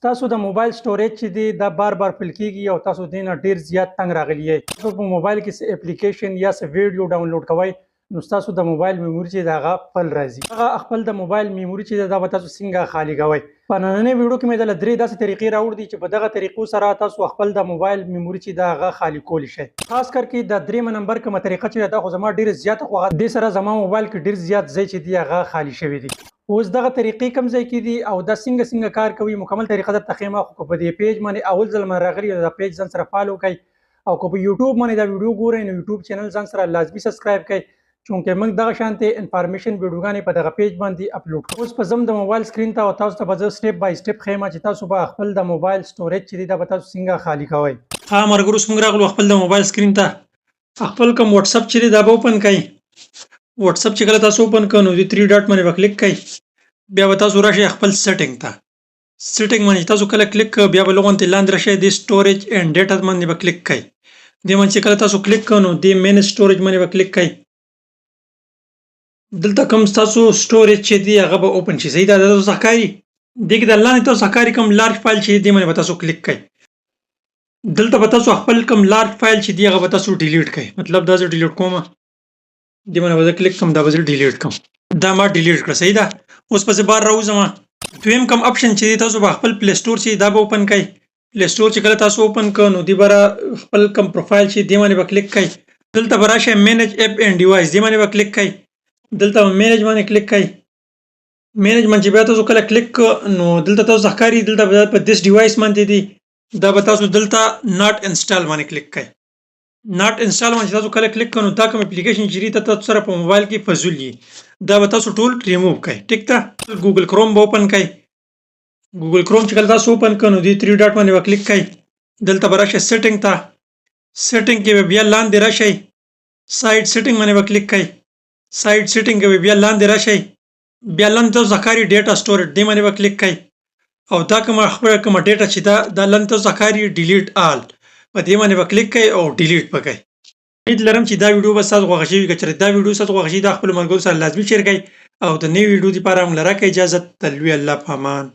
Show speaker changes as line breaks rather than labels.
ستاسو د موبایل سټوریج چې دی دا بار بار فل کیږي او تاسو دې نه ډیر زیات تنګ راغلي یئ. تاسو په موبایل کې څه اپلیکیشن یا څه ویډیو ډاونلوډ کوئ نو ستاسو د موبایل میموري چې ده هغه فل راځي. هغه خپل د موبایل میموري چې ده دا به تاسو څنګه خالي کوئ. په نننۍ ویډیو کې مې دله درې داسې طریقې راوړي دي چې په دغه طریقو سره تاسو خپل د موبایل میموري چې ده هغه خالي کولی شئ. خاص کر کې د دریم نمبر کومه طریقه چې ده دا خو زما ډیره زیاته خوښه ده، دې سره زما موبایل کې ډیر زیات ځای چې دی هغه خالي شوی دی. اوس دغه طریقې کوم ځای کې دي او دا څنګه څنګه کار کوي مکمل طریقه درته ښیم. خو که په دې پیج باندې اول ځل باندې راغلي نو دا پیج ځان سره فالو کړئ او که په یوټیوب باندې دا ویډیو ګورئ نو یوټیوب چینل ځان سره لازمي سبسکرایب کړئ، چونکه موږ دغه شانتې انفارمیشن ویډیوګانې په دغه پیج باندې اپلوډ کوو. اوس به ځم د موبایل سکرین ته او تاسو ته به زه سټیپ بای سټیپ ښیم چې تاسو به خپل د موبایل سټوریج چې دی دا به تاسو څنګه خالي کوئ.
ښه ملګرو، اوس موږ راغلو خپل د موبایل سکرین ته. خپل کوم واتساپ چې دی دا به اوپن کړئ. واتساپ چې کله تاسو اوپن کړئ نو دې 3 ډاټ باندې به کلیک کړئ، بیا به تاسو راشئ خپل سیټینګ ته. سیټینګ باندې تاسو کله کلیک کړئ بیا به لغونتې لاندې راشئ دې سټوریج اینډ ډیټا باندې به کلیک کړئ. دې باندې چې کله تاسو کلیک کړئ نو دې مینج سټوریج باندې به کلیک کړئ. دلته کوم ستاسو سټوریج چې دی هغه به اوپن شي. صحیح ده، دا تاسو ښکاري دې کې د لاندې تاسو ښکاري کوم لارج فایل چې دی باندې به تاسو کلیک کړئ. دلته به تاسو خپل کوم لارج فایل چې دی هغه به تاسو ډیلیټ کړئ. مطلب دا زه ډیلیټ کوم، دې باندې به زه کلیک کوم، دا به زه ډیلیټ کوم. دا ما ډیلیټ کړه. صحیح ده، اوس به زه بار راوځم. دویم کوم اپشن چې دی تاسو به خپل پلی سټور چې دا به اوپن کړئ. پلی سټور چې کله تاسو اوپن کړئ نو دی به را خپل کوم پروفایل چې دی باندې به کلیک کړئ. دلته به راشئ مینج اپ اینډ ډیوایس دی باندې به کلیک کړئ. دلته به مینج باندې کلیک کړئ. مینج باندې چې بیا تاسو کله کلیک کړئ نو دلته تاسو ښکاري دلته به په دیس ډیوایس باندې دی، دا به تاسو دلته ناټ انسټال باندې کلیک کړئ. ناټ انسټال باندې تاسو کله کلیک کړئ نو دا کوم اپلیکیشن چې دی تاسو سره په موبایل کې فضول وي دا به تاسو ټول ریموو کړئ. ټیک ده، ګوګل کروم به اوپن کړئ. ګوګل کروم چې کله تاسو اوپن کړئ نو دې 3 ډاټ باندې به کلیک کړئ. دلته به راشئ سیټینګ ته. سیټینګ کې به بیا لاندې راشئ سایډ سیټینګ باندې به کلیک کړئ. سایډ سیټینګ کې به بیا لاندې راشئ، بیا لاندې تاسو ښکاري ډیټا سټوریج دې باندې به کلیک کړئ. او دا کومه خپله کومه ډیټا چې ده دا لاندې تاسو ښکاري ډیلیټ آل په دې باندې به کلیک کړئ او ډیلیټ به کړئ. امید لرم چې دا ویډیو به ستاسو خوښه شوي. که چېرې دا ویډیو ستاسو خوښه شي دا خپلو ملګرو سره لازمي شیر کړئ او د نوې ویډیو لپاره موږ له راکړئ اجازه. د لوی الله په امان.